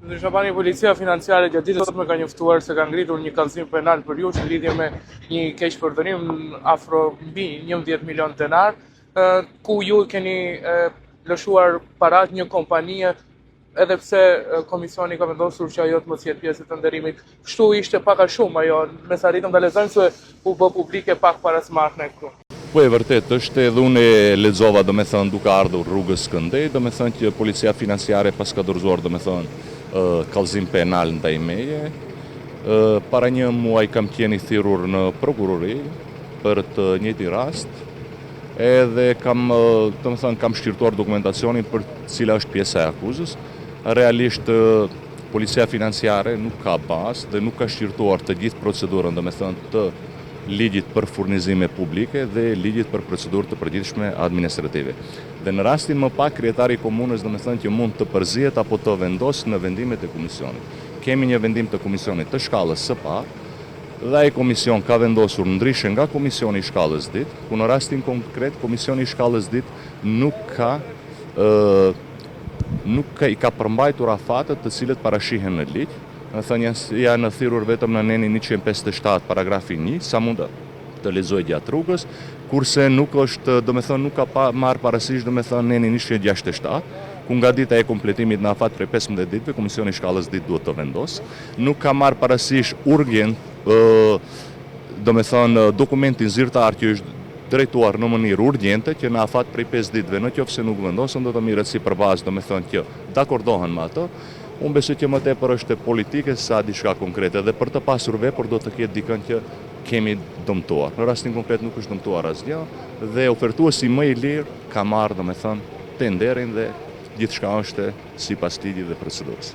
Zoti Shabani, policia financiare gjatë ditës sotme ka njoftuar se ka ngritur një kallëzim penal për ju në lidhje me një keqpërdorim afro mbi 11 milion denar, ku ju keni lëshuar paratë një kompanie edhe pse komisioni ka vendosur që ajo të mos jetë pjesë e tenderimit. Kështu ishte pak a shumë ajo, me sa arritëm ta lexojmë se u bë publike pak para se me ardhë ne këtu. Po e vërtetë është edhe unë e lexova domethënë duke ardhur rrugës këndej, domethënë që policia financiare paska dorëzuar domethënë kallëzim penal ndaj meje. Para një muaj kam qenë i thirrur në prokurori për të njëjtin rast edhe kam domethënë kam shqyrtuar dokumentacionin për cila është pjesa e akuzës. Realisht policia financiare nuk ka bazë dhe nuk ka shqyrtuar të gjithë procedurën domethënë të Ligjit për furnizime publike dhe Ligjit për procedurë të përgjithshme administrative. Dhe në rastin më pak kryetari i komunës domethënë që mund të përzihet apo të vendosë në vendimet e komisionit. Kemi një vendim të komisionit të shkallës së parë dhe ai komision ka vendosur ndryshe nga komisioni i shkallës dytë, ku në rastin konkret komisioni i shkallës dytë nuk ka nuk ka i ka përmbajtur afatet të cilët parashihen në ligj, Domethënë janë janë thirrur vetëm në nenin 157 paragrafi 1, sa mund të lexoj gjatë rrugës, kurse nuk është, domethënë nuk ka pa, marrë parasysh domethënë nenin 167, ku nga dita e kompletimit në afat prej 15 ditëve Komisioni i Shkallës dytë duhet të vendosë, nuk ka marrë parasysh urgjent domethënë dokumentin zyrtar që është drejtuar në mënyrë urgjente që në afat prej 5 ditëve në qoftë se nuk vendosën do të merret si për bazë domethënë që dakordohen me atë. Unë besoj që më tepër është politike sa diçka konkrete dhe për të pasur vepër do të ketë dikën që kemi dëmtuar. Në rastin konkret nuk është dëmtuar asgjë dhe ofertuesi më i lirë ka marrë domethënë tenderin dhe gjithçka është sipas ligjit dhe procedurës.